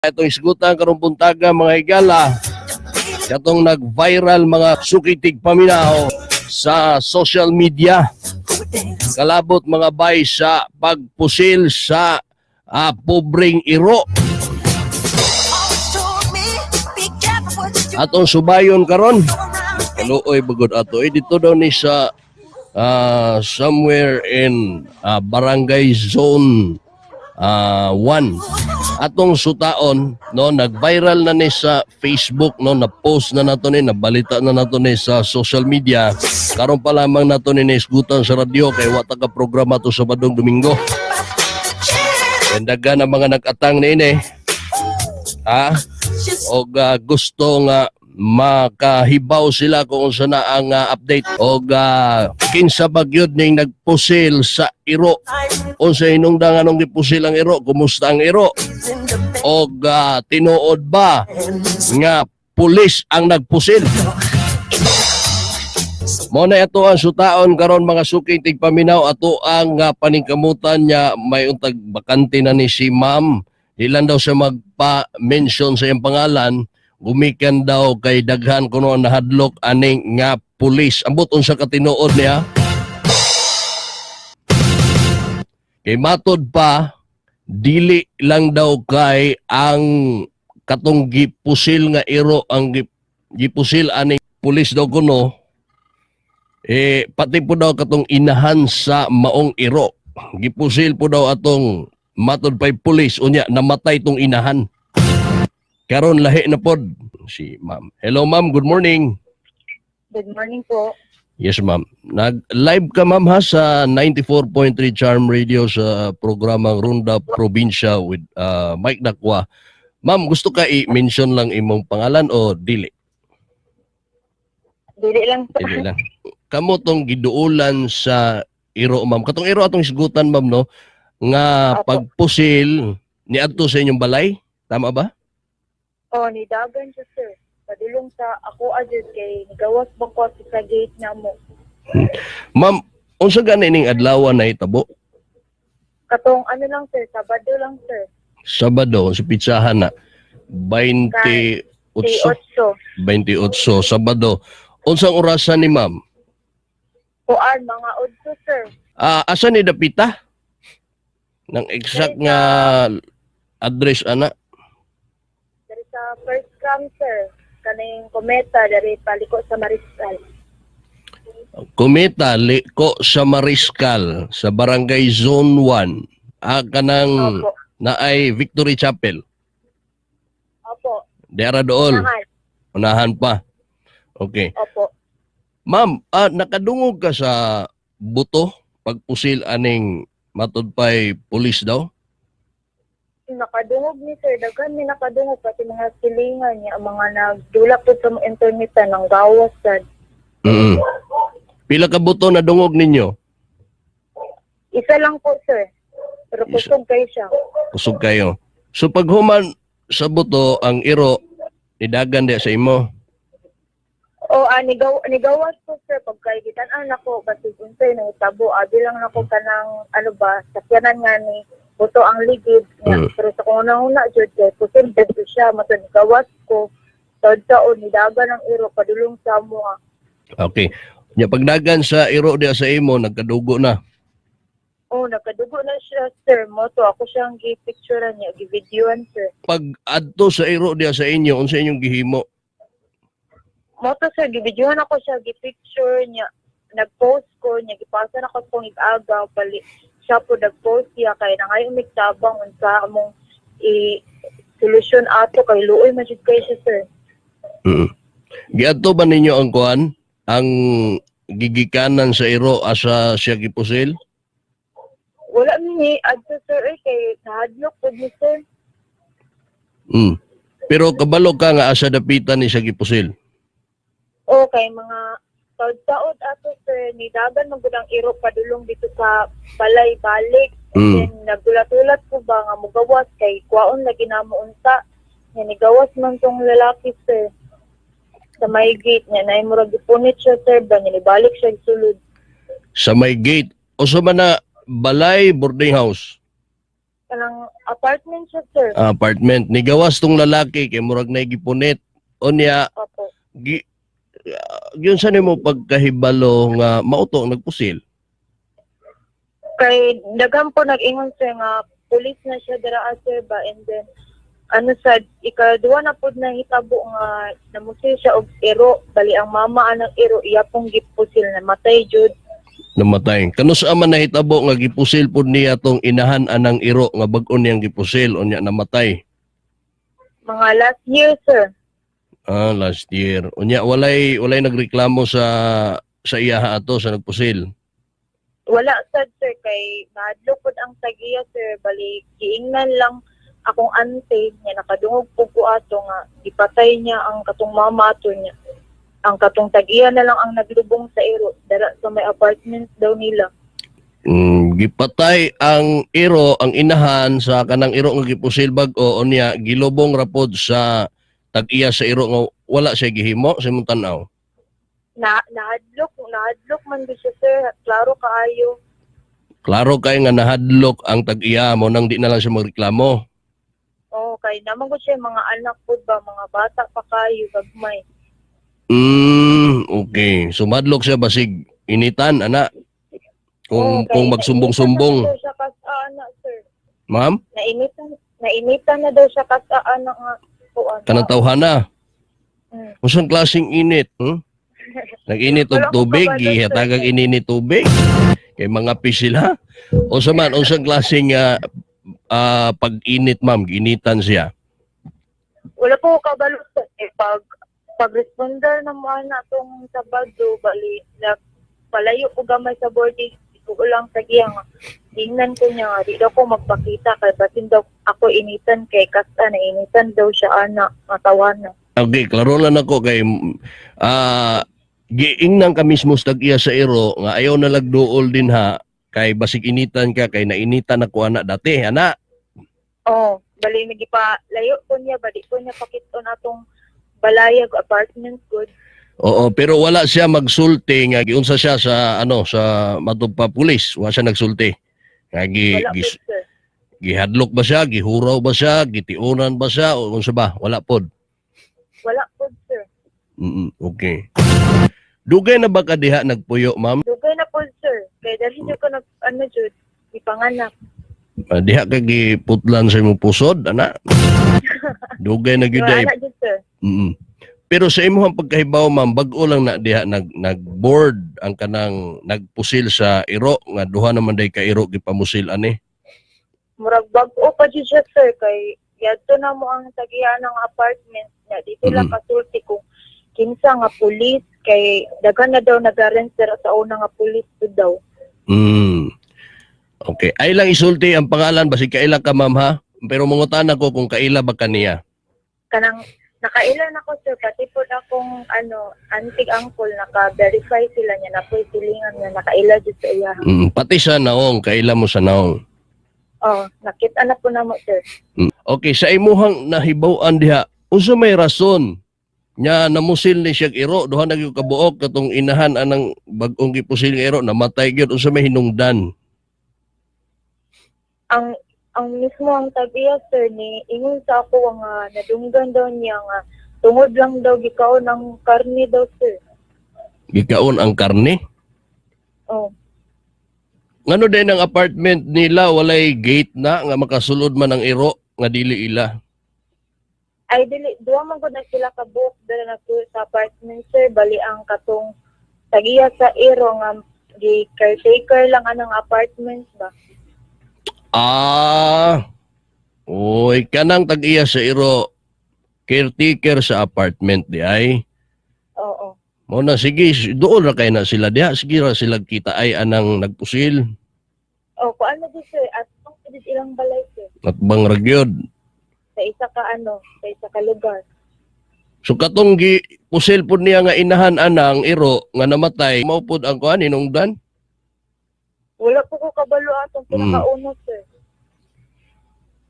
Atong isgutan karong buntaga, mga higala, katong nag-viral, mga suki tigpaminaw, sa social media kalabot, mga bay, sa pagpusil sa pobreng iro. Atong subayon karon, kaluoy bagod ato eh, dito daw ni sa somewhere in Barangay Zone 1. Atong sutaon, no, nag-viral na ni sa Facebook, no, na-post na nato ni, nabalita na nato ni sa social media. Karon pa lamang nato ni naisgutan sa radyo kay wa ta ka programa to Sabadong Domingo. Daghan ang mga nag-atang niini. Ha? Og gusto nga makahibaw sila kung unsa na ang update og kinsa ba gyud ning nagpusil sa iro, unsa hinungdan nganong gipusil ang iro, kumusta ang iro, og tinuod ba nga pulis ang nagpusil. Mo na ato ang sutaon karon, mga suking tigpaminaw. Ato ang paningkamutan niya. May untag bakante na ni si ma'am. Ilan daw siya magpa-mention sa iyang pangalan gumikan daw kay daghan kuno ang nahadlok aning nga pulis. Ambot unsa ka tinuod niya. Kay matod pa, dili lang daw kay ang katong gipusil nga iro ang gipusil aning pulis daw kuno, eh pati po daw katong inahan sa maong iro gipusil po daw atong matod pa'y pulis. Unya namatay tong inahan. Karon lahi na pod si ma'am. Hello ma'am, good morning. Good morning po. Yes ma'am, nag live ka ma'am ha sa 94.3 Charm Radio sa programang Runda Probinsya with Mike Dakwa. Ma'am, gusto ka i-mention lang imong pangalan o dili? Dili lang po. Dili lang. Kamo tong giduulan sa iro ma'am. Katong iro atong isgutan ma'am, no, nga Opo. pagpusil niadto sa inyong balay, tama ba? Oh, ni dagan siya sir. Padulong sa ako adjud kay nigawas bang ko sa gate na mo. Ma'am, unsa gani ning adlaw na hitabo? Katong ano lang sir, Sabado lang sir. Sabado, sa pitsahan na 28. Si 8. 28, Sabado. Unsang orasan ni ma'am? Kuan mga 8 sir. Asa ni dapita? Nang exact nga address ana? Dari sa first cam sir. Kaning Kometa dari paliko sa Mariscal. Kometa liko sa Mariscal sa Barangay Zone 1. Kanang Opo. Naay Victory Chapel. Opo. Diara dool. Unahan. Unahan pa. Okay. Opo. Ma'am, nakadungog ka sa buto pagpusil aning matod pa'y pulis daw? Nakadungog ni sir, daghan ni nakadungog, pati mga silingan niya, ang mga nagdula po sa mga internet ng gawas sad. Pila ka buto na dungog ninyo? Isa lang po sir. Pero Isa. kusog kayo siya. Kusog kayo. So paghuman sa buto ang iro, nidagan diya sa imo. O nigawas ko sir pagkay gitan-an nako basig unsay nangitabo, abi lang nako kanang ano ba sakyanan nga ni buto ang ligid niya. Pero sa kung una jud kay pusil jud ko siya mato nigawas ko taod taon nidagan ang iro padulong sa amoa. Okay. Nya pagdagan sa iro diya sa imo, nagkadugo na. Oh, nagkadugo na siya sir, mo to ako siyang gi-picturean niya, gi-videoan sir. Pag adto sa iro diya sa inyo, unsa inyong gihimo? Mo to sir, gi-videoan ako siya, gi-picture niya, nag-post ko niya, gipasa na ko kung igaga bali siya po nag-post siya kay nangayo migtabang unsa among i solusyon ato kay luoy man jud kay siya sir. Giadto ba ninyo ang kuan? Ang gigikanan sa iro asa siya gipusil? Wala mi adto sir eh, kay nahadlok pud ni sir. Pero kabalo ka nga asa dapitan ni siya gipusil. O kay mga taod-taod ato sir, ni dagan man gud ang iro padulong dito sa balay balik. Then nagdulat-ulat ko ba nga mugawas kay kwaon lagi namo unta. Nga nigawas man tong lalaki sir sa may gate niya na murag gipunit siya sir ba niya nibalik siya sulod. Sa may gate. O sa man na balay, boarding house? Kanang apartment siya, sir. Apartment. Nigawas tong lalaki kay murag na gipunit. Unya Opo. Gi giunsa nimo pagkahibalo nga mao to ang nagpusil? Kay daghan po nag-ingon, sir, nga pulis na siya dira, sir, ba, and then ano sa ikaduha na pud na hitabo nga namusil siya og iro, bali ang mama anang iro iya pong gipusil, namatay jud. Namatay. Kanus-a man nahitabo nga gipusil pud niya tong inahan anang iro nga bag-o niyang gipusil, unya namatay? Mga last year, sir. Ah, last year. Unya walay nagreklamo sa iyaha ato sa nagpusil? Wala sad, sir, kay nahadlok pud ang tagiya, sir, bali giingnan lang akong ante nga nakadungog pud ko ato nga gipatay niya ang katong mama ato niya. Ang katong tagiya na lang ang naglubong sa iro dara sa may apartment daw nila. Gipatay ang iro, ang inahan sa kanang iro nga gipusil bag-o, unya gilubong ra pod sa tag-iya sa iro nga wala siya gihimo sa imong tan-aw. Na nahadlok man gyud siya, sir, klaro kaayo. Klaro kay nga nahadlok ang tag-iya mo nang di na lang siya magreklamo. Oh, kay naman gud siya mga anak pud ba, mga bata pa kayo, gagmay. Okay. Sumadlok siya basig initan ana. Kung Oo, kay kung magsumbong-sumbong, nainitan na daw siya kas ana, sir. Ma'am, Nainitan na daw siya kas ana nga kuan. Kanang tawhana. Unsang klaseng init? Hmm? Nag-init og Wala ko tubig, kabalo, sir. gihatagag init tubig. Kay mga sila. Unsa man, unsang klaseng pag-init, ma'am, ginitan siya? Wala po ko kabalo, sir. Eh, pag responder na mo ana tong Sabado, bali na palayo ko gamay sa boarding ko lang sa giya nga tingnan ko niya nga di daw ko magpakita kay basin daw ako initan, kay kasta na initan daw siya ana nga tawana. Okay, klaro lang ako kay giingnan ka mismo sa tag-iya sa iro nga ayaw na lagduol din ha kay basig initan ka, kay nainitan ako ana dati ana. Oh, bali nagipa layo ko niya ba, di ko niya pakiton atong balayag apartment good. Oo, pero wala siya magsulti nga giunsa siya sa ano sa matod pa pulis, wala siya nagsulti. Nga Wala gi, po, sir. Gihadlok ba siya, gihuraw ba siya, gitiunan ba siya o unsa ba? Wala pod. Wala po, sir. Okay. Dugay na ba ka diha nagpuyo, ma'am? Dugay na po, sir. Kay dali jud ko nag ano jud, ipanganak. Ah, diha ka giputlan sa imong pusod, ana. Dugay na gyud ay. Wala jud, sir. Pero sa imong pagkahibaw, ma'am, bag-o lang na diha nag board ang kanang nagpusil sa iro nga duha naman day ka iro gipamusil ani? Murag bag-o pa jud siya, sir, kay yadto na mo ang tagiya ng apartment niya. Dito lang kasulti kung kinsa nga pulis kay daghan na daw naga-rent sir sa una nga pulis pud daw. Okay. Ay lang isulti ang pangalan basig kaila ka, ma'am, ha. Pero mangutan ako kung kaila ba kaniya. Kanang nakailan ako, sir, pati po akong ano, auntie uncle, naka-verify sila niya na po silingan niya nakaila jud sa iya. Pati sa naong, kaila mo sa naong. Oh, nakita na po namo, sir. Okay, sa imuhang nahibaw-an diha, unsa may rason nya namusil ni siya iro, duha na gyud kabuok katong inahan anang bag-ong gipusil nga iro namatay gyud, unsa may hinungdan? Ang mismo ang tag-iya, sir, ni ingon sa ako nga nadunggan daw niya nga tungod lang daw gikaon ang karne daw, sir. Gikaon ang karne? Oh. Ngano din ang apartment nila walay gate na nga makasulod man ang iro nga dili ila? Ay dili, duha man gud na sila ka buok dala na sa apartment, sir, bali ang katong tag-iya sa iro nga gi caretaker lang anang apartment ba. Ah. Oy, kanang tag-iya sa iro caretaker sa apartment di ay. Oo. Mo na sige, doon ra kay na sila diha, sige ra sila kita ay anang nagpusil. Oh, kuan na di, sir, at ang ilang balay, sir. At bang ra gyud. Sa isa ka ano, sa isa ka lugar. So katong gi pusil pud niya nga inahan anang iro nga namatay, mao pud ang kuan hinungdan? Wala po ko kabalo atong pinakauna, sir.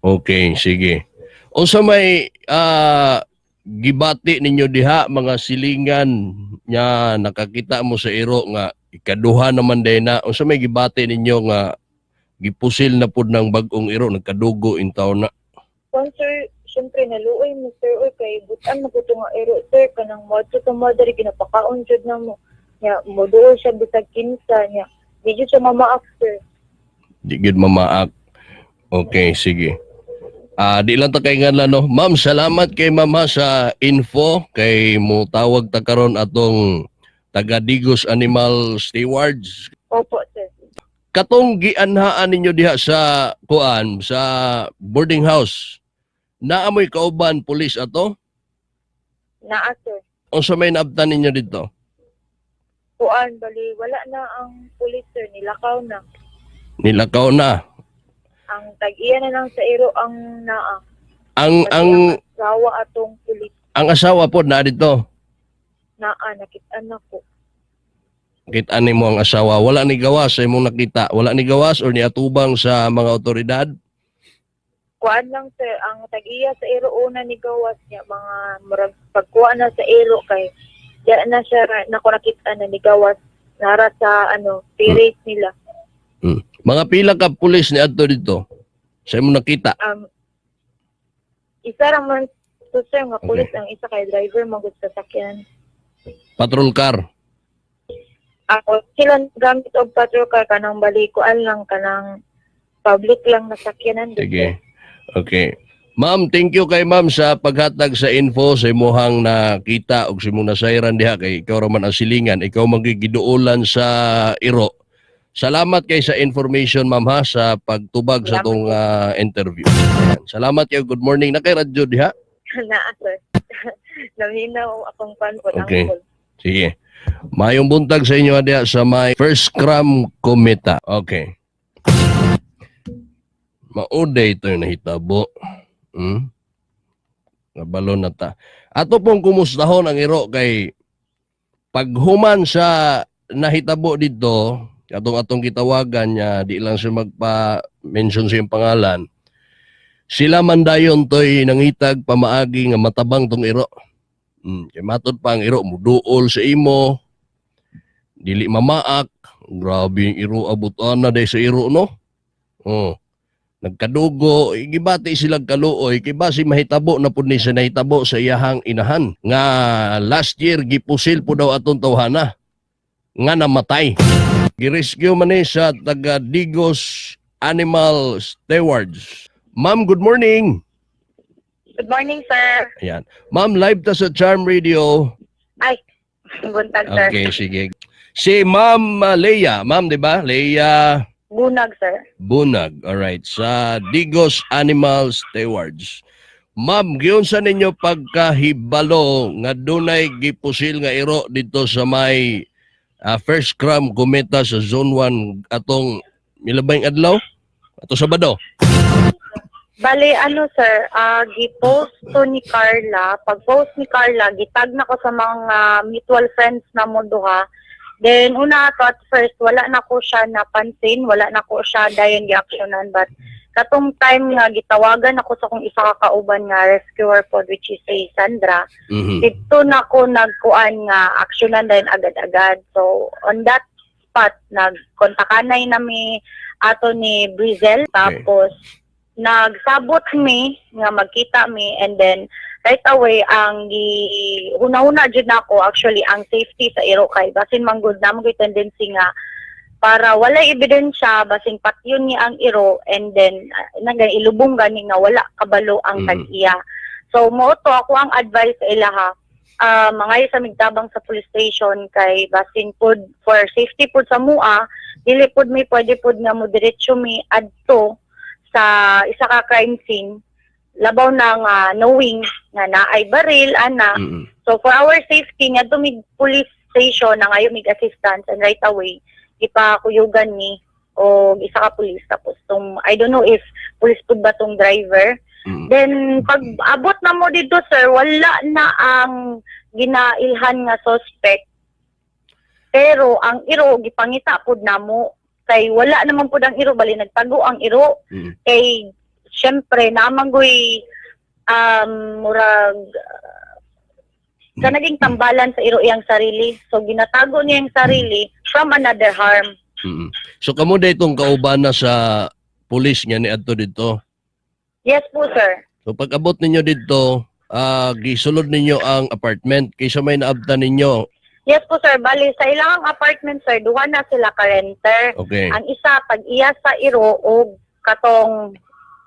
Okay, sige. Unsa may gibati ninyo diha mga silingan nya nakakita mo sa iro nga ikaduha naman day na, unsa may gibati ninyo nga Gipusil na pud ng bag-ong iro, nagkadugo in taon na. Kung sir, syempre naluoy mo, sir, oy, kay butan mo nga iro, sir, kanang moadto sa mother, ginapakaon jud na mo. Nya moduol siya bisag kinsa niya. Di jud siya mamaak, sir. Di gid mamaak. Okay, sige. Di lang ta kay nga no. Ma'am, salamat kay ma'am ha, sa info kay mo tawag ta karon atong taga Digos Animal Stewards. Opo, sir. Katong gianhaan ninyo diha sa kuan sa boarding house. Naa moy kauban pulis ato? Naa, sir. Unsa may naabtan ninyo dito? Kuan, bali wala na ang pulis, sir, nilakaw na. Nilakaw na. Ang tag-iya na lang sa iro ang naa. Ang Pati ang asawa atong pulis. Ang asawa po na dito. Naa, nakit-an nako. Kita nimo ang asawa, wala ni gawas sa imong nakita, wala ni gawas or niatubang sa mga otoridad? Kuan lang, sir, ang tag-iya sa iro una ni gawas niya, mga murag pagkuha na sa iro kay diya na siya nako nakita na ni gawas nara sa ano terrace nila. Mga pila ka pulis ni adto dito sa imong nakita? Isa ra man to, sir, nga pulis, ang isa kay driver magud sa sakyan. Patrol car? Ako sila gamit og patrol car, kanang balikuan lang, kanang public lang na sakyanan dito. Sige. Okay. Ma'am, thank you kay ma'am sa paghatag sa info sa imuhang nakita ug sa imong nasayran diha kay ikaw ra man ang silingan, ikaw magigiduolan sa iro. Salamat kay sa information, ma'am, ha, sa pagtubag sa Salamat. tong interview. Ayan. Salamat kayo. Good morning. Na kay radyo diha? Naa, sir. Naminaw akong pan po. Okay. Sige. Mayong buntag sa inyo diha sa may First Cram Kometa. Okay. Mao diay ito yung nahitabo. Nabalo na ta. Ato pong kumustahon ang iro kay paghuman sa nahitabo dito, atong atong gitawagan niya, di lang siya magpa-mention sa iyang pangalan. Sila man dayon to'y nangitag pamaagi nga matabang tong iro. Kay matod pa ang iro muduol sa imo. Dili mamaak. Grabe yung iro, abot ana day sa iro, no. Oh. Nagkadugo, gibati sila kaluoy kay basi mahitabo na pud ni sa nahitabo sa iyahang inahan nga last year gipusil po daw atong tawhana nga namatay. Girescue man ni sa taga Digos Animal Stewards. Ma'am, good morning. Good morning, sir. Ayan. Ma'am, live ta sa Charm Radio. Ay, buntag, sir. Okay, sige. Si Ma'am Leia, ma'am, di ba? Leia Bunag, sir. Bunag. Alright, sa Digos Animal Stewards. Ma'am, giunsa ninyo pagkahibalo nga dunay gipusil nga iro dito sa may First Cram Kometa sa Zone 1 atong milabayng adlaw? Ato Sabado. Bale, ano, sir, gi-post to ni Carla. Pag-post ni Carla, gitag na ko sa mga mutual friends na mo duha. Then, una to at first, wala na ko siya napansin, wala na ko siya dayon gi-actionan. But katong time nga gitawagan ako sa kong isa ka kauban nga rescuer pod, which is si Sandra, dito na ko nagkuan nga actionan din agad-agad. So, on that spot, nagkontakanay nami ato ni Brizel. Tapos, nagsabot mi nga magkita mi and then right away ang gi huna-huna jud nako actually ang safety sa iro kay basin manggod na mo tendency nga para walay ebidensya, basin patyon ni ang iro and then naga ilubong gani nga wala kabalo ang tag-iya. So mo to ako ang advice sa ilaha, mangayo sa migtabang sa police station kay basin pud for safety pud sa mua, dili pud mi pwede pud nga mo diretso mi adto sa isa ka crime scene, labaw na nga knowing nga naay baril ana. So for our safety nga mig police station na ngayon mig assistance and right away gipakuyugan ni o isa ka police, tapos tong, I don't know if police pud ba tong driver. Then pag abot na mo dito, sir, wala na ang ginailhan nga suspect. Pero ang iro gipangita pud namo kay wala naman pud ang iro, bali nagtago ang iro kay syempre namanggoy murag sa naging tambalan sa iro iyang sarili. So ginatago niya yung sarili from another harm. So kamo day itong kauban na sa pulis nga niadto dito. Yes po, sir. So pag abot ninyo dito, gisulod ninyo ang apartment kaysa may naabtan ninyo. Yes po, sir. Bali, sa ilang apartment, sir, duha na sila ka-renter. Ang isa, pag iya sa iro og katong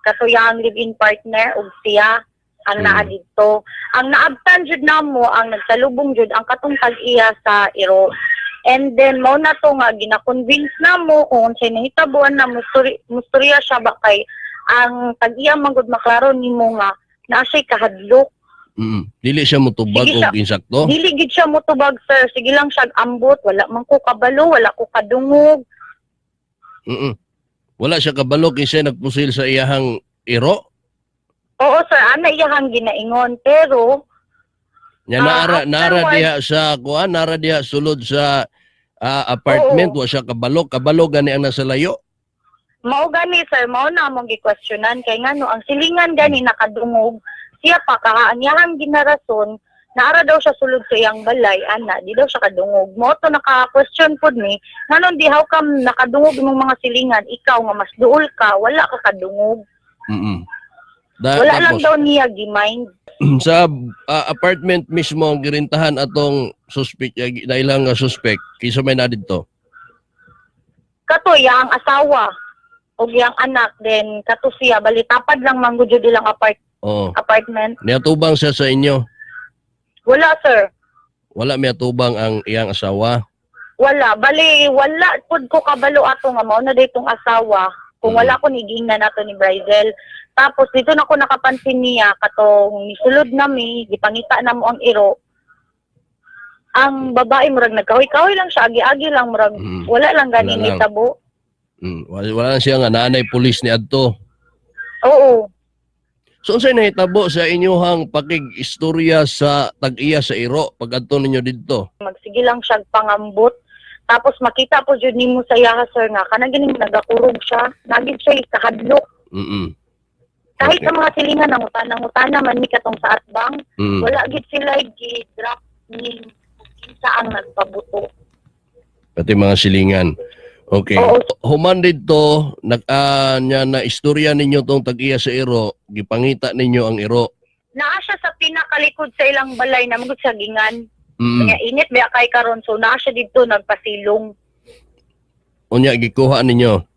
katuyang live-in partner og siya ang naa didto. Ang naabtan jud namo, ang nagsalubong jud ang katong tag-iya sa iro. And then mao na to nga gina-convince namo kung unsay nahitabuan na mustorya siya ba kay ang tag-iya man gud maklaro nimo nga naa siya'y kahadlok. Dili siya motubag Sige siya. og insakto. Dili gid siya motubag, sir. Sige lang siya ambot, wala man ko kabalo, wala ko kadungog. Wala siya kabalo kinsa nagpusil sa iyahang iro. Oo, sir, ana iyahang ginaingon pero Nya naara nara diha sa kuan, nara diha sulod sa apartment, wa siya kabalo, kabalo gani ang nasa layo. Mao gani, sir, mao na among gi-questionan kay ngano ang silingan gani nakadungog, siya pa kaha ang iyahang ginarason naara daw siya sulod sa iyang balay ana di daw siya kadungog. Mao to naka-question pud ni nganon di, how come nakadungog imong mga silingan, ikaw nga mas duol ka wala ka kadungog? Wala lang Tapos, daw niya gi-mind. Sa apartment mismo ang girintahan atong suspect, na ilang suspect, kinsa may na didto? Kato iyang asawa ug iyang anak, then kato siya. Bali tapad lang man gud jud ilang apartment. Niatubang siya sa inyo? Wala, sir. Wala miatubang ang iyang asawa? Wala. Bali, wala pud ko kabalo ato nga mao na ditong asawa. Kung wala ko ni giingnan nato ni Bryzel. Tapos dito na ko nakapansin niya katong nisulod nami, gipangita na mo ang iro. Ang babae murag nagkahoy-kahoy lang siya, agi-agi lang murag wala lang gani Wala lang. nitabo. Wala lang siya nga naanay pulis ni adto. Oo. So unsay nahitabo sa inyuhang pakig-istorya sa tag-iya sa iro pag adto ninyo didto? Magsige lang siya pangambot. Tapos makita po jud nimo sa iyaha, sir, nga kanang ganing nagakurog siya, nagid siya kahadlok. Kahit sa mga silingan nangutana man ni katong sa atbang, wala gid sila gi-drop ni kinsa ang nagpabuto. Pati mga silingan. Okay. Oo. Human didto, nag nya na istorya ninyo tong tag-iya sa iro, gipangita ninyo ang iro. Naa siya sa pinakalikod sa ilang balay na magud sa gingan. Mm. Kaya init ba kay karon, so naa siya didto nagpasilong. Unya gikuha ninyo.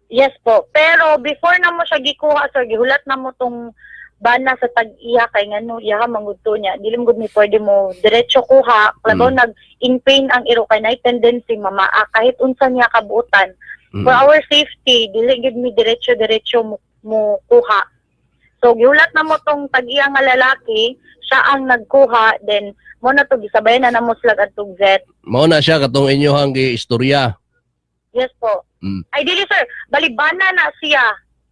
Yes po. Pero before na mo siya gikuha, sir, gihulat na mo tong bana sa tag-iya kay ngano iya mangud to niya. Dili mo gud mi pwede mo diretso kuha. Labaw nag in pain ang iro kay nay tendency mamaa kahit unsa niya kabuotan. For our safety, dili gid mi diretso diretso mo kuha. So gihulat na mo tong tag-iya nga lalaki, siya ang nagkuha, then mo na to gisabayan na namo sila adtong vet. Mao na siya katong inyohang giistorya. Yes po. Ay dili, sir, bali bana na siya.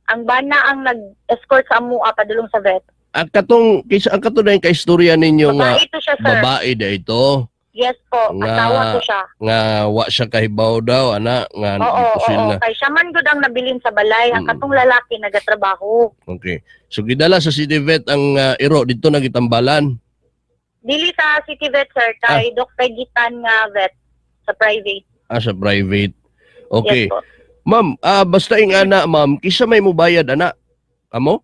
Ang bana ang nag-escort sa amua padulong sa vet. Ang katong kinsa ang kato na yung kaistorya ninyo nga Babae to siya, sir. Babae da ito Yes po, asawa to siya. Nga wa siya kahibaw daw ana nga Oo, gipusil oo. na. Kay siya man gud ang nabilin sa balay, ang katong lalaki nagatrabaho. Okay. So gidala sa City Vet ang iro didto na gitambalan. Dili sa City Vet, sir, kay Doc Gitan nga vet sa private. Ah, sa private. Okay. Yes po. Ma'am, basta ing ana, ma'am, kisa may mubayad ana? Amo?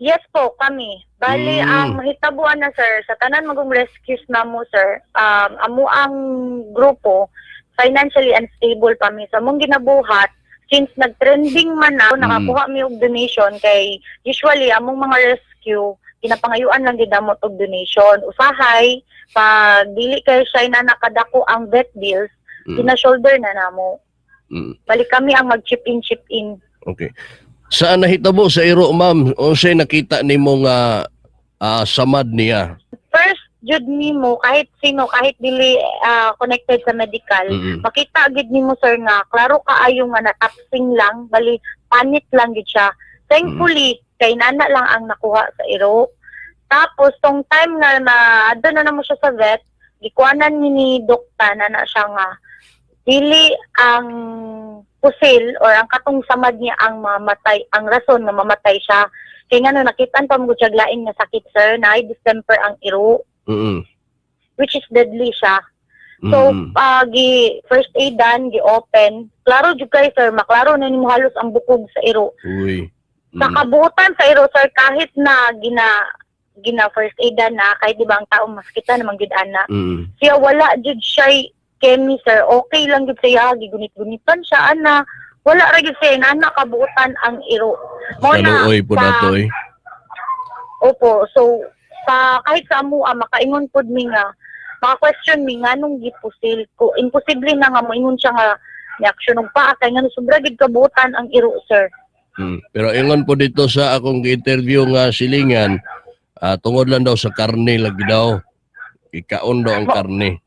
Yes po, kami. Bali, ang mahitabuan na, sir, sa tanan magong rescues na mo, sir, amo ang grupo, financially unstable pa mi. Sa among ginabuhat, since nag-trending man na, nakakuha mi og donation kay usually among mga rescue, ginapangayuan lang gid namo og donation. Usahay, pag dili kay siya na nakadako ang vet bills, gina-shoulder na namo. Bali kami ang mag-chip in, chip in. Okay. Saan nahitabo sa iro, ma'am? Unsay nakita nimo nga samad niya? First, jud nimo kahit sino, kahit dili connected sa medical, makita gid nimo, sir, nga klaro kaayo nga natapsing lang, bali panit lang gid siya. Thankfully, kay nana lang ang nakuha sa iro. Tapos tong time nga na adto na namo siya sa vet, gikuanan ni dokta na na siya nga dili ang pusil or ang katong samad niya ang mamatay, ang rason nga mamatay siya. Kay ngano nakitaan pa mo gud siya lain nga sakit, sir, na distemper ang iro, which is deadly siya. So, gi first aidan, gi open. Klaro jud kay, sir, maklaro na nimo halos ang bukog sa iro. Uy. Sa kabuutan sa iro, sir, kahit na gina gina first aidan na kay di ba ang tao maskitan naman gid ana. Siya wala jud siya kemi, sir. Okay lang jud siya, gigunit-gunitan siya ana. Wala ra gyud siya ana kabuutan ang iro. Mao na Kaluoy po na to eh. Opo, so sa kahit sa amo makaingon pud mi nga maka-question mi nga nung gipusil ko, imposible na nga moingon siya nga ni-action og paa kay ngano sobra gid kabuutan ang iro, sir. Pero ingon po dito sa akong gi-interview nga silingan, tungod lang daw sa karne lagi daw. Ikaon daw ang karne.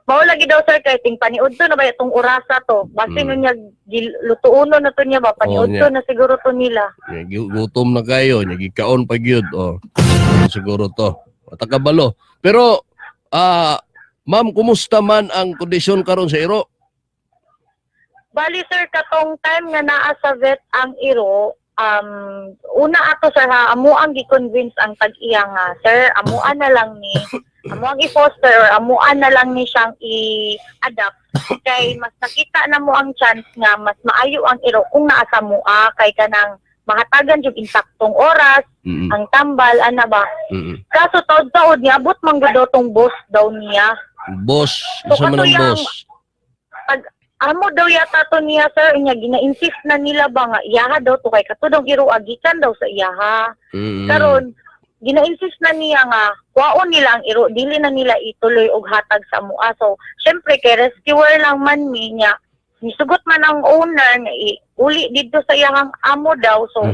Mao lagi daw, sir, kay ting paniudto na ba itong orasa to. Basin niya gilutuono na to niya ba paniudto na siguro to nila. Nya, gutom na kayo, nya gikaon pa gyud oh. Siguro to. Matakabalo. Pero ma'am, kumusta man ang kondisyon karon sa iro? Bali, sir, katong time nga naa sa vet ang iro, una ato, sir, ha, amo ang gi-convince ang tag-iya nga, "Sir, amuan na lang ni, amo ang i-foster or amuan na lang ni siyang i-adopt kay mas nakita na mo ang chance nga mas maayo ang iro kung naa sa mua kay kanang mahatagan jud insaktong oras, ang tambal ana ba." Kaso taod-taod niabot man gud daw tong boss daw niya. Boss, So, isa man ang boss. Amo daw yata to niya, sir, niya gina-insist na nila ba nga iyaha daw to kay katudong iro agikan daw sa iyaha. Karon gina-insist na niya nga kuwaon nila ang iro, dili na nila ituloy og hatag sa mua. So, syempre kay rescuer lang man mi niya. Nisugot man ang owner nga uli didto sa iyahang amo daw. So,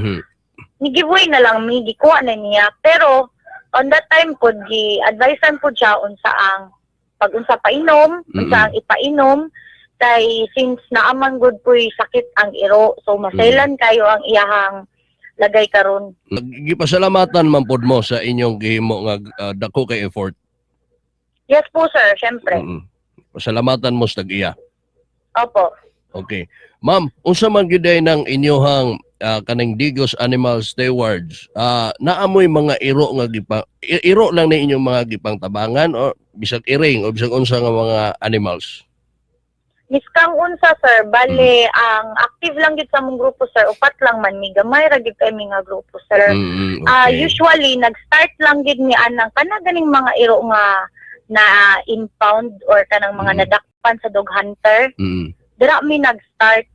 ni giveaway na lang mi, gikuha na niya. Pero on that time pod gi advisean pod siya unsa ang pag-unsa painom, unsa ang ipainom kay since naaman gud po'y sakit ang iro, so masailan kayo ang iyahang lagay karon. Gipasalamatan man pod mo sa inyong gihimo nga dako kay effort. Yes po, sir, syempre. Pasalamatan mo sa tag-iya. Opo. Okay. Ma'am, unsa man gyud ay nang inyohang kaning Digos Animal Stewards? Naamoy mga iro nga gipa iro lang ni inyong mga gipang tabangan o bisag iring o bisag unsa nga mga animals? Miskang unsa, sir, bale ang active lang gid sa among grupo, sir, upat lang man mi, gamay ra gid kami nga grupo, sir. Usually nag-start lang gid mi anang kana ganing mga iro nga na impound or kanang mga nadakpan sa dog hunter. Dira mi nag-start.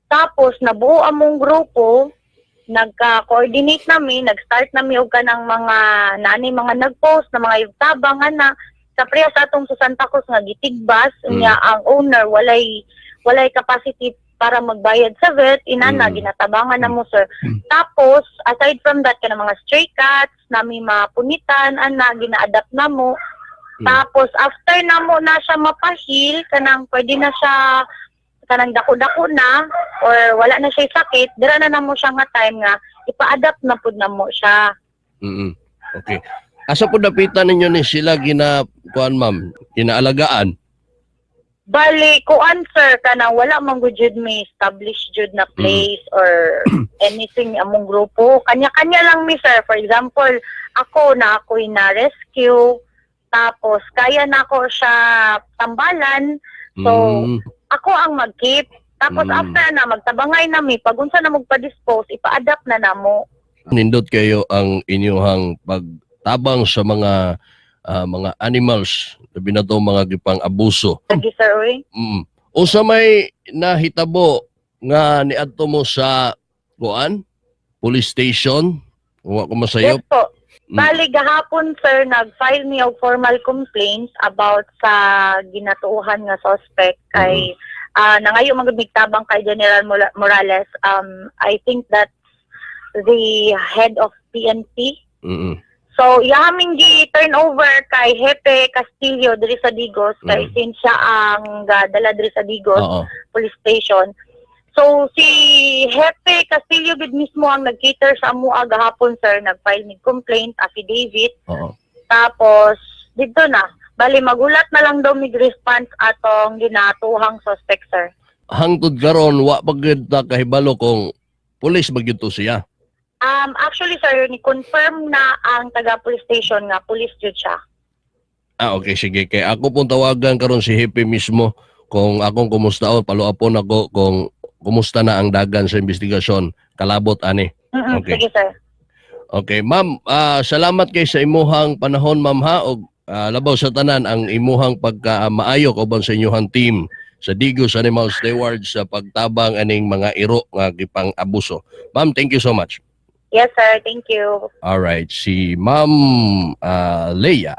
Tapos nabuo among grupo, nagka-coordinate nami, nag-start nami og kanang mga naani mga nag-post na mga tabang ana sa priya sa atong sa Santa Cruz nga gitigbas niya ang owner walay walay capacity para magbayad sa vet inana, ginatabangan na mo, sir. Tapos aside from that, kanang mga stray cats nami mapunitan ana, gina-adapt na mo. Tapos after na mo na siya mapahil, kanang pwede na siya, kanang dako-dako na or wala na siya sakit, dira na namo siya nga time nga ipa-adapt na pud namo siya. Okay. Asa po dapitan ninyo ni sila gina kuan, ma'am, ginaalagaan? Bali, kuan, sir, kanang wala man gud jud may establish jud na place or anything among grupo. Kanya-kanya lang mi, sir. For example, ako na ako'y na rescue, tapos kaya na ako siya tambalan, so, ako ang mag-keep. Tapos after na magtabangay na mi, pag unsa na magpa-dispose, ipa-adapt na namo. Nindot kayo ang inyuhang pagtabang sa mga mga animals, labi na to mga gipang abuso. Lagi, sir, uy. Usa may nahitabo nga niadto mo sa kuan, police station, wa ko masayop. Yes po. Bali, gahapon, sir, nag-file mi og formal complaints about sa ginatuohan nga suspect kay nangayo man gud tabang kay General Morales. I think that's the head of PNP. So, iyahaming gi turn over kay Hepe Castillo diri sa Digos kay since siya ang gadala diri sa Digos Police Station. So si Hepe Castillo gid mismo ang nag-cater sa amua gahapon, sir, nag-file mig complaint, affidavit, tapos didto na. Bali magulat na lang daw mig response atong ginatuhang suspect, sir. Hangtod karon wa pa gyud ta kahibalo kung pulis ba gyud to siya. Actually, sir, ni confirm na ang taga police station nga police jud siya. Ah, okay, sige. Kay ako pong tawagan karon si Hepe mismo kung akong kumustaon, paluapon ako kung kumusta na ang dagan sa investigasyon kalabot ani. Okay. Sige, sir. Okay, ma'am, salamat kay sa imuhang panahon, ma'am, ha, og labaw sa tanan ang imuhang pagka maayo kauban sa inyuhang team sa Digos Animal Stewards sa pagtabang aning mga iro nga gipang abuso. Ma'am, thank you so much. Yes, sir. Thank you. All right, si Ma'am Leia.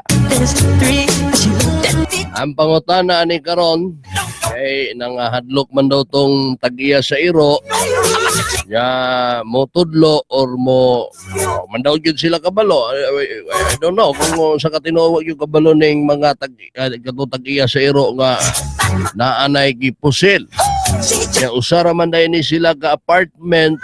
Ang pangutana ani karon kay nangahadlok man daw tong tag-iya sa iro ya mo tudlo or mo oh, man daw gyud sila kabalo. I don't know kung sa katinuod yung kabalo ning mga tag katong tag-iya sa iro nga naanay gipusil. Ya usa ra man day ni sila ka apartment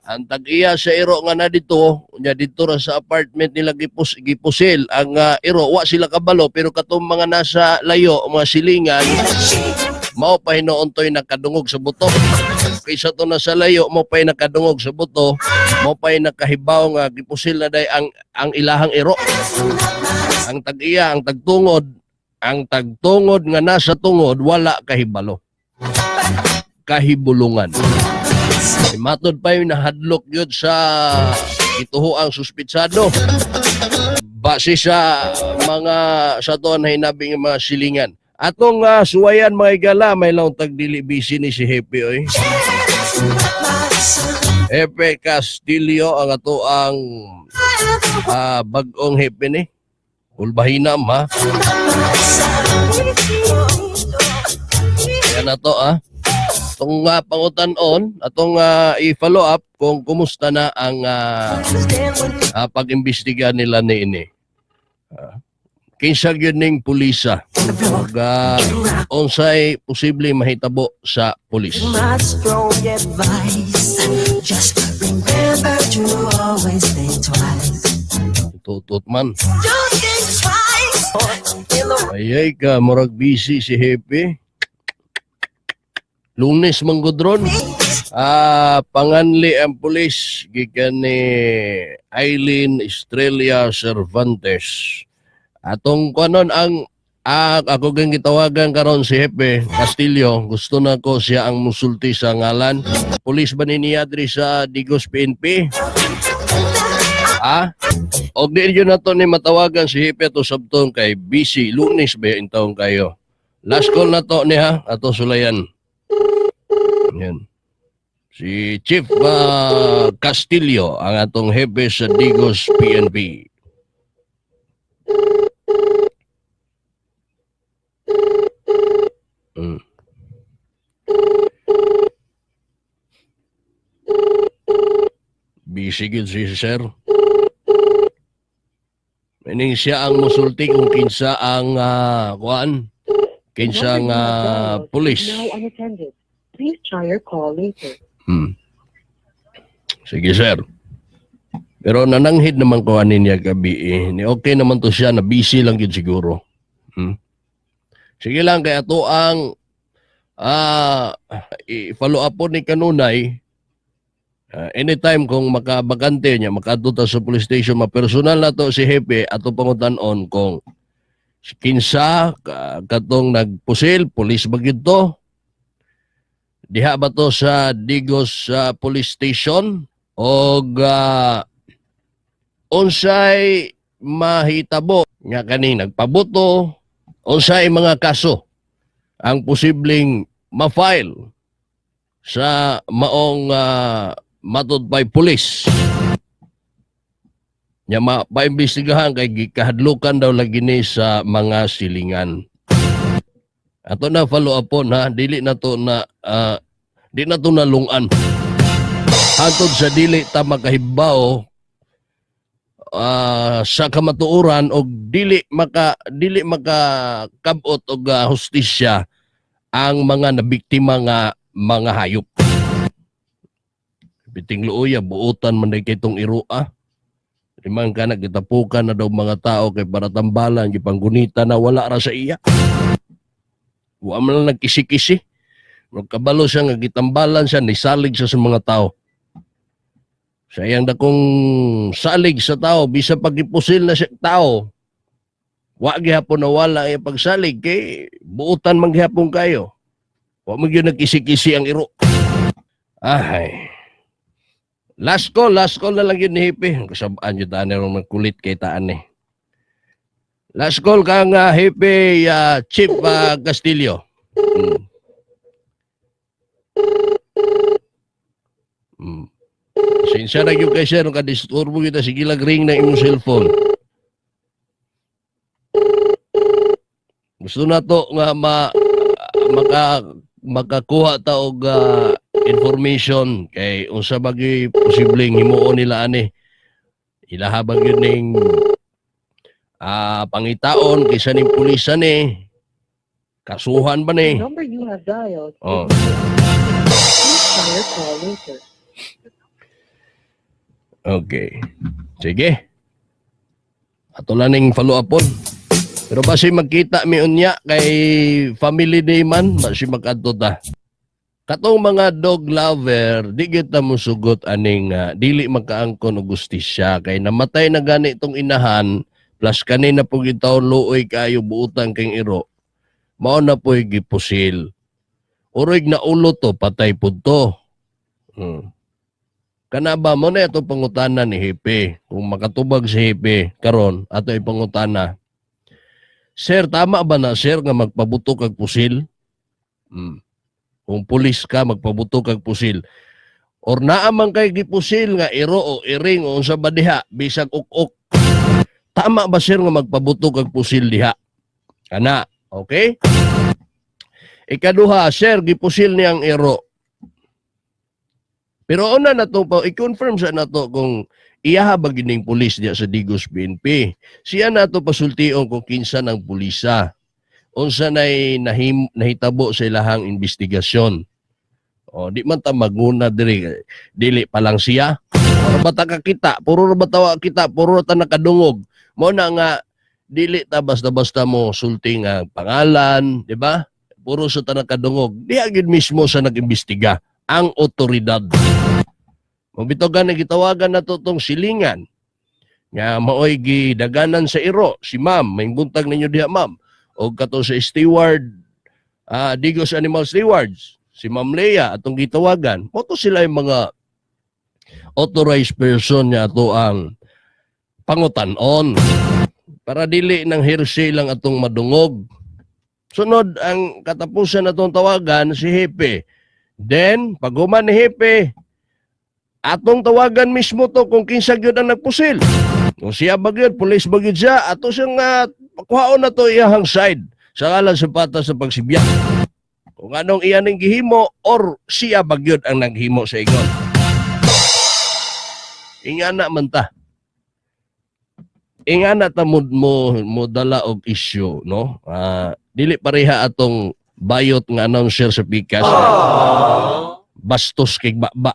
ang tag-iya sa iro nga na dito, nya dito ra sa apartment nila gipusil ang iro, wa sila kabalo, pero katong mga nasa layo, mga silingan, mao pa hinuon to'y nakadungog sa buto. Kaysa to nasa layo, mao pa'y nakadungog sa buto, mao pa'y nakahibaw nga gipusil na day ang ilahang iro. Ang tag-iya, ang tagtungod nga nasa tungod, wala kahibalo. Kahibulungan. Ay, matod pa yung nahadlok yun sa ituho ang suspitsado. Base sa mga sa to na hinabi ng mga silingan. Atong suwayan mga igala, may lang tagdili busy ni si Hepe oy. Hepe Castillo ang ato ang bag-ong hepe ni. Ulbahinam ha. Yan na to ah. Itong pangutan-on, atong i-follow up kung kumusta na ang pag-imbestiga nila ni ini. Kinsa gyud ning pulisa ug unsay posible mahitabo sa pulis. My strong advice. Just remember to always think twice. Tutut man. Don't think twice. In the Ayay ka, murag busy si Hepe. Lunes manggudron. Panganli ang pulis gikan ni Eileen Estrella Cervantes. Atong kuanon ang ako gang gitawagan karon si Hepe Castillo. Gusto na ko siya ang musulti sa ngalan. Pulis ba ni niya diri sa Digos PNP? Ah? Og di yun na to ni matawagan si Hepe ato sabton kay busy. Lunes ba yung taong kayo? Last call na to niya ato sulayan. Yan. Si Chief Castillo ang atong hepe sa Digos PNP. Busy gyud si sir. Meaning siya ang musulti kung kinsa ang kuan, kinsa ang pulis. Now unattended. Please try your call later. Sige, sir. Pero nananghid naman ko ani niya gabi eh. Ni okay naman to siya, na busy lang yun siguro. Sige lang, kaya to ang i-follow up po ni kanunay. Anytime kung makabagante niya, makadto ta sa police station, mapersonal na to si Hepe ato pangutan-on kung kinsa katong nagpusil, pulis ba gyud to? Diha ba to sa Digos Police Station? Og unsay mahitabo nga kani nagpabuto, unsay mga kaso ang posibleng ma-file sa maong matod by police. Nya mapaimbestigahan kay gikahadlukan daw lagi ni sa mga silingan. Ato na follow up po na dili na to na di na to nalungan. Hantod sa dili ta makahibaw sa kamatuoran og dili makakabot og hustisya ang mga nabiktima nga mga hayop. Biting luoya buotan man day kay tong iroa. Di man ka nagitapukan na daw mga tao kay para tambalan gipanggunita na wala ra sa iya. Wa man lang nagkisi-kisi. Magkabalo siya nga gitambalan siya, nisalig siya sa mga tao. Sa iyang dakong salig sa tao, bisa pag ipusil na siya tao, Wa gihapon nawala ang pagsalig kay buutan man gihapon kayo. Wa man gyud nagkisi-kisi ang iro. Ay. Last call na lang yun ni Hepe. Kasabaan yun taan ron magkulit kay taan eh. Last call kang Hepe, Chief Castillo. Sinsya na gyud kay sir, kung kadisturbo kita, sige lang ring na imong cellphone. Gusto na to nga makakuha ta og information kay unsa ba gyud posibleng himuon nila ani. Ilaha ba gyud ning pangitaon kaysa ning pulis ani. Kasuhan ba ni? The number you have dialed Oh. is Please try your call later. Okay. Sige. Ato lang ning follow upon. Pero basi magkita mi unya kay family day man, basi magkadto ta. Katong mga dog lover, di kita musugot aning dili makaangkon og gustisya kay namatay na gani tong inahan plus kanina po gitaw luoy kayo buutan kang iro. Mao na po'y gipusil. Uroy na ulo to, patay pud to. Kana ba mo na ito pangutana ni Hepe? Kung makatubag si Hepe karon ato ipangutana. Sir, tama ba na sir nga magpabuto kag pusil? Kung pulis ka, magpabuto kag pusil. Or naa man kay gipusil nga iro o iring o unsa ba diha, bisag uk-uk. Tama ba sir nga magpabuto kag pusil diha? Kana, okay? Ikaduha, sir, gipusil niyang iro. Pero una na to pa, i-confirm sa nato kung iyaha ba gining pulis diya sa Digos PNP. Siya na to pasultion kung kinsa ng pulisa. Unsa nay nahitabo sa ilahang investigasyon. O, di man ta maguna diri, dili pa lang siya. Puro ba ta kakita, puro ba tawa kita, puro ta nakadungog. Mo na nga dili ta basta-basta mo sulti nga pangalan, di ba? Puro sa ta nakadungog. Di agad mismo sa nag-imbestiga ang otoridad. Mabitogan na gitawagan na to tong silingan nga maoy gidaganan sa iro si ma'am, may buntag ninyo diha ma'am, og kato sa steward, Digos Animal Stewards, si Ma'am Lea atong gitawagan. Mo to sila yung mga authorized person niya ato ang pangutan-on para dili ng hearsay lang atong madungog. Sunod ang katapusan atong tawagan si Hepe. Then pag human ni Hepe, atong tawagan mismo to kung kinsa gyud ang nagpusil. Kung siya ba gyud, pulis ba gyud siya, ato siyang kuhaon na to iyahang side sa ngalan sa patas sa pagsibya. Kung anong iya ning gihimo or siya ba gyud ang naghimo sa ingon. Ingana man ta. Ingana ta mo dala og issue, no? Dili pareha atong bayot nga announcer sa pikas. Bastos kay baba.